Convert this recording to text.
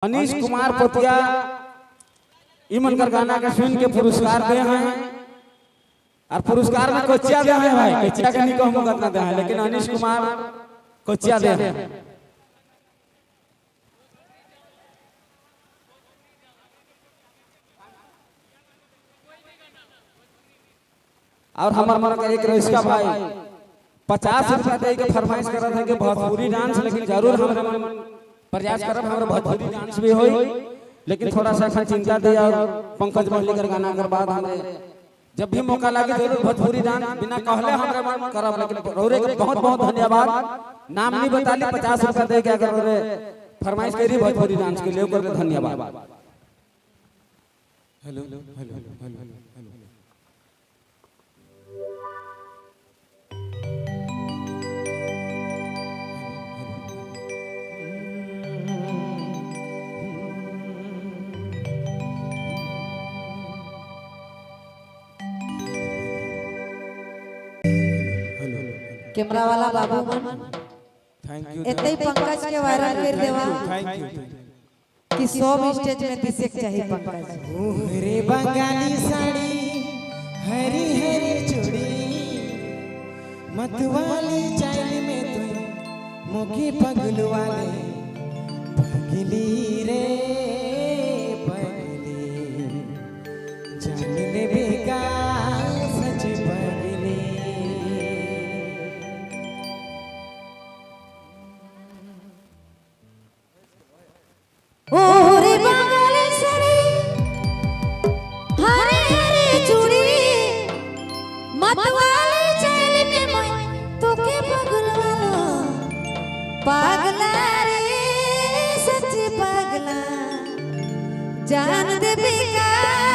अनीश कुमार पोतिया इमन कर गाना के सुन के पुरस्कार दे हैं और पुरस्कार में कोचिया दे हैं भाई, कोचिया के नहीं कहूँ कितना दे हैं, लेकिन अनीश कुमार कोचिया दे हैं। और हमारे मन का एक रईसका भाई 50 रुपया दे के फरमाइश कर रहे थे कि भोजपुरी डांस, लेकिन जरूर हमारे मन प्रयास करब हमारे भोजपुरी डांस भी होई, लेकिन थोड़ा सा अखन चिंता दिया। और पंकज महली गाना के बाद हमारे जब भी मौका लगे जरूर भोजपुरी डांस बिना कहले हमारे मन करब, लेकिन रौरे के बहुत बहुत धन्यवाद। नाम नहीं बता ली, 50 रुपया दे के अगर रौरे फरमाइश करी भोजपुरी डांस के लिए, ओकर धन्यवाद। Hello hello hello hello hello. Camera वाला बाबू मन thank you, एते पंकज के वायरल कर देवा। Thank you कि सब स्टेज में दिसे के चाहिए पंकज। रे बंगाली साड़ी हरी हरी चूड़ी मतवाली चाल में तू मुखी पगलू वाले पगली रे पगली जान ले बेकार सच पगली। ओरे बंगाली साड़ी हरे हरे चूड़ी मतवाली चाल में मैं तोके पगल वाला पागला रे सच पागला जान दे बेकार।